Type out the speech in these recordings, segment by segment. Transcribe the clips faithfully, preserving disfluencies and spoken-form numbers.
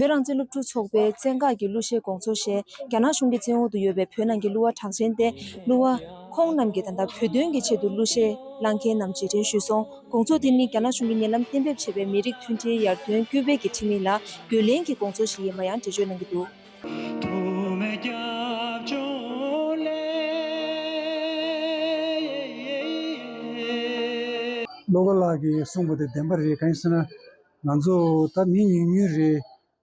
བོད་རང་བཙན་སློབ་ཕྲུག་ཚོགས་པའི་བཙན་བཀག་གི་གླུ་གཞས་དགོང་ཚོགས་ཞེས་རྒྱ་ནག་གཞུང་གི་བཙན་འོག་ཏུ་ཡོད་པའི་བོད་ནང་གི་གླུ་བ་གྲགས་ཅན་ཏེ་གླུ་བ་ཁོང་རྣམས་ཀྱིས་ད་ལྟ་བོད་དོན་གྱི་ཆེད་དུ་གླུ་གཞས་བླངས་མཁན་རྣམས་རྗེས་དྲན་ཞུས་སོང་། དགོང་ཚོགས་དེ་ནི་རྒྱ་ནག་གཞུང་གིས་ཉེ་ལམ་གཏན་འབེབས་བྱས་པའི་མི་རིགས་མཐུན་སྒྲིལ་ཡར་ཐོན་སྐུལ་སྤེལ་གྱི་ཁྲིམས་ཡིག་ལ་རྒོལ་ལན་གྱི་དགོང་ཚོགས་ཤིག་ཡིན་པ་ཡང་འགྲེལ་བརྗོད་གནང་གི་འདུག་བློ་དགའ་ལགས་ཀྱིས་གསུངས་པ་དེ་བདེན་པ་རེད། གང་ཡིན་ཟེར་ན། ང་ཚོ་ད་མི་ཉུང་ཉུང་རེད།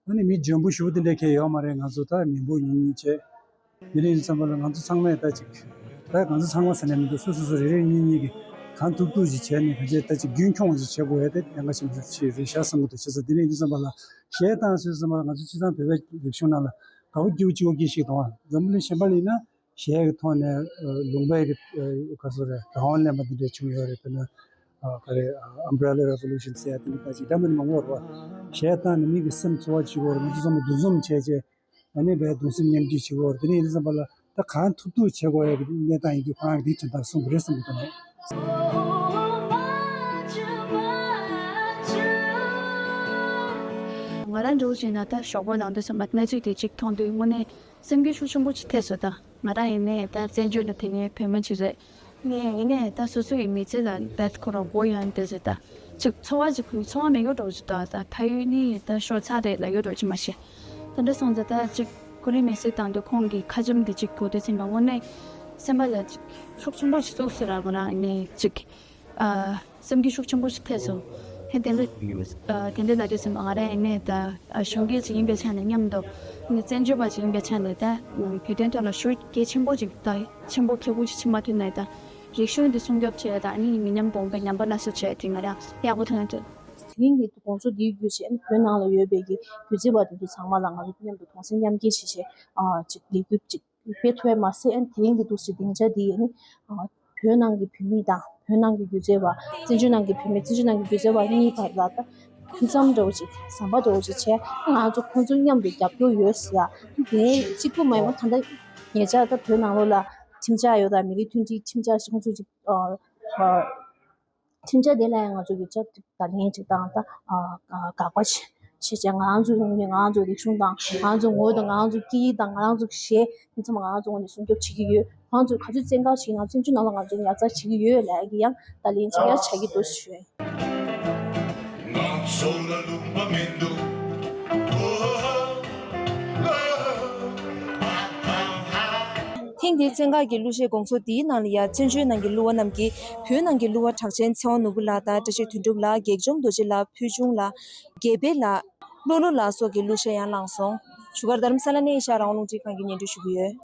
ཨ་ནི་མི་འཇོན་པོ་ཞེ་པོ་དེ་འདྲ་གང་ཡང་ཡོད་མ་རེད། ང་ཚོ་ད་མི་འབོར་ཉུང་ཉུང་བྱས། དེ་འདྲ་ཡིན་ཙམ་པ་ལ་ང་ཚོ་ཚང་མས་ད་ཅིག་ད་ང་ཚོ་ཚང་མ་ཟེར་ནས་མི་འདུག་སོ་སོ་སོ་རེ་རེ་གཉིས་གཉིས་ཀྱིས་གང་ཐུབ་ཐུབ་ཅིག་བྱས་ནས་ག་ཚོད་ད་ཅིག་རྒྱུན་འཁྱོངས་ཅིག་བྱེད་དགོས་ཡ་དེ་གནད་འགག་ཆེན་པོ་ཞིག་རེད་ཤག་བསམ་གྱི་འདུག་བྱས་ཙང་དེ་འདྲ་ཡིན་ཙམ་པ་ལ་གཞས་བཏང་ཟེར་ཙམ་པ་ང་ཚོ་སྤྱིར་བཏང་བོད་པའི་རིག་གཞུང་ནང་ལ་དགའ་པོ་སྐྱིད་པོ་སྐྱིད་པོ་སྐྱིད་ཞིག་དང་། འཛམ་བུ་གླིང་གཞན་པ་ལ་ཡིན་ན། གཞས་ཀྱི་ཐོག་ནས་ལུང་པའི་གི་ག་ཚོད་རེད། རང་དབང་ལེན་པ་འདི་འདྲ་བྱུང་ཡོད་རེད། དཔེར་ན་ག་རེ། Umbrella Revolution ཟེར་ཡ་དེ་འདྲ་ད་ཅིག་འདྲ་མིན་མང་པོ་རེད་བ། གཞས་བཏང་ནས་མི་གི་སེམས་ཚོར་བ་བྱེད་དགོས་རེད། ང་ཚོ་ཚང་མ་འདུ་འཛོམས་བྱས་རྗེས་ཨ་ནི་བས་གདུང་སེམས་མཉམ་སྐྱེད་བྱེད་དགོས་རེད། དེ་འདྲ་ཡིན་དུས་ཙམ་པ་ལ་ད་གང་ཐུབ་ཐུབ་བྱེད་དགོས་ཡ་གི་གནས་སྟངས་ཡིན་དུས་ཁོ་རང་གི་དེའི་དོན་དག་གསུང་གི་རེད་བསམ་གི་འདུག་ངས། ང་རང་འདྲ་བོ་བྱས་ན་ད་ཞོགས་པ་ནང་དུ་སོང་བ་གནས་ཚུལ་དེ་གཅིག་མཐོང་དུས་དངོས་གནས། སེམས་འགུལ་ཤུགས་ཆེན་པོ་ཅིག་ཐེབས་སོང་། ད་ང་རང་ཡིན་ནའི་ད་བཙན་བྱོལ་ལ་དེ་སྔའི་བོད་མི་ཅིག་རེད། ངས་ཡིན་ནའི་ད་སོ་སོ་ཡི་མི་ཚེ་ལ་ད་ཁོ་རང་མགོ་ཡང་བསྡད་ཟེར། ད་ཅིག་ཚོར་བ་ཅིག་ཚོར་བ་མེད་ཡོད་འགྲོ་ཅིག་ད་ད་ཕ་ཡུལ་ནི་ད་ཤོར་ཚར་རེད་ལབ་ཡོད་འགྲོ་ཅིག་མ་ཤེས། ད་འདྲ་སོང་ཙང་ད་ཅིག་ཁོ་རའི་མི་ཚེ་དང་དུ་ཁོང་གི་ཁ་འཆམ་དེ་ཅིག་གོ་དུས་ཙམ་པ་དངོས་གནས་སེམས་པ་ལ་ཅིག་ཤུགས་ཆེན་པོ་ཞིག་བཙུགས་ཟེར་ར། ང་རང་ཡིན་ནའི་ཅིག་ཨ། སེམས་འགུལ་ཤུགས་ཆེན་པོ་ཞིག་ཐེབས་སོང་། ཧེ་དེ་འདྲ་དེ་འདྲ་ལབ་དུས་ཙམ་པ་ང་རང་ཡིན་ནའི་ད་གཞོན་སྐྱེས་ཅིག་ཡིན་པའི་ཆ་ནས་མཉམ་དུ་ནི་བཙན་བྱོལ་བ་ཅིག་ཡིན་པའི་ཆ་ནས་ད་བོད་དོན་ཐོག་ལ་ཤུགས་གལ་ཆེན་པོ་ཅིག་ད་ཆེན་པོ་ཁེ་པོ་ཅིག་ཕྱིན་མ་ཐུབ་ནའི་ད་རིག་གཞུང་འདི་སྲུང་སྐྱོབ་བྱས་ད་ནི་མི་ཉམས་གོང་འཕེལ་ཉམས་པ་སླར་གསོ་བྱས་དེ་ང་རང་ཡག་པོ་ཐོན་ཐུབ། དེ་རིང་གི་དགོང་ཚོགས་འདིའི་བརྒྱུད་བྱས་བོད་ནང་ལ་ཡོད་པའི་གི་སྒྱུ་རྩལ་བ་དེ་ཚོ་ཚང་མ་ལ་ང་ཚོ་མཉམ་དུ་གདུང་སེམས་མཉམ་སྐྱེད་བྱས་བྱས་ཅིག་ལས་འགུལ་ཅིག་སྤེལ་ཐུབ་ཡ་མ་ཟད། ཨ་ནི་དེ་རིང་གི་འདུག་སེ་སྡིངས་ཆ་འདི་ཨ་ནི་བོད་ནང་གི་བོད་མི་དང་བོད་ནང་གི་སྒྱུ་རྩལ་བ། བཙན་བྱོལ་ནང་གི་བོད་མི་བཙན་བྱོལ་ནང་གི་སྒྱུ་རྩལ་བ་གཉིས་བར་ལ་ད་ཕུགས་བསམ་འདྲ་བོ་ཅིག་ཟམ་པ་འདྲ་བོ་ཅིག་བྱས། ང་ཚོ་ཁོང་ཚོ་མཉམ་དུ་རྒྱབ་སྐྱོར་ཡོད་ཟེར་ཡ་དེ་གཅིག་པུ་མ་ཡིན་པ་ད་ལྟ་ཉེ་ཆར་ད་བོད་ནང་ལོགས་ལ་ཁྲིམས་འཆར་ཡོད་ད། མི་རིགས་མཐུན་སྒྲིལ་ཁྲིམས་འཆར་ཞིག་ཁོང་ཚོ་ཅིག་ཨ་ཨ། ཁྲིམས་འཆར་དེ་ལ་ཡང་ང་ཚོ་གི་ཆ་ད་ལན་ཅིག་དང་ད་ཨ་ཨ་དགག་པ་བྱེད་བྱེད་བྱས། ང་རང་ཚོའི་ངོས་ནས་ང་རང་ཚོའི་རིག་གཞུང་དང་ང་རང་ཚོའི་ངོ་བོ་དང་ང་རང་ཚོའི་སྐད་ཡིག་དང་ང་རང་ཚོའི་གཞས་འདི་ཚང་མ་ང་རང་ཚོའི་ངོས་ནས་སྲུང་སྐྱོབ་བྱེད་ཀྱི་ཡོད། ང་ཚོས་ག་ཚོད་བཙན་བཀག་བྱེད་ན་བཙན་བྱོལ་ནང་ལ་ང་ཚོས་ཉར་ཚགས་བྱེད་ཀྱི་ཡོད་ལབ་ཀྱི་ཡང་ད་ལན་ཅིག་ཡང་བྱ་གི་འདུག་ཞུ། ང་ཚོ་ལ་ལུང་པ་མི་འདུག་ཐེངས་འདིའི་བཙན་བཀག་གི་གླུ་གཞས་དགོང་ཚོགས་འདིའི་ནང་ལ་ཡང་བཙན་བྱོལ་ནང་གི་གླུ་བ་རྣམས་ཀྱིས་བོད་ནང་གི་གླུ་བ་གྲགས་ཅན་ཚེ་དབང་ནོར་བུ་ལགས་དང་བཀྲ་ཤིས་དོན་གྲུབ་ལགས། སྒེག་འཇོམས་རྡོ་རྗེ་ལགས། ཕུལ་བྱུང་ལགས། དགེ་འཕེལ་ལགས། བློ་བློ་ལགས་སོགས་ཀྱི་གླུ་གཞས་ཡང་བླངས་སོང་། བཞུགས་སྒར་རྡ་རམ་ས་ལ་ནས་ཨེ་ཤ་ཡ་རང་དབང་རླུང་འཕྲིན་ཁང་གིས་སྙན་སྒྲོན་ཞུ་གི་ཡོད།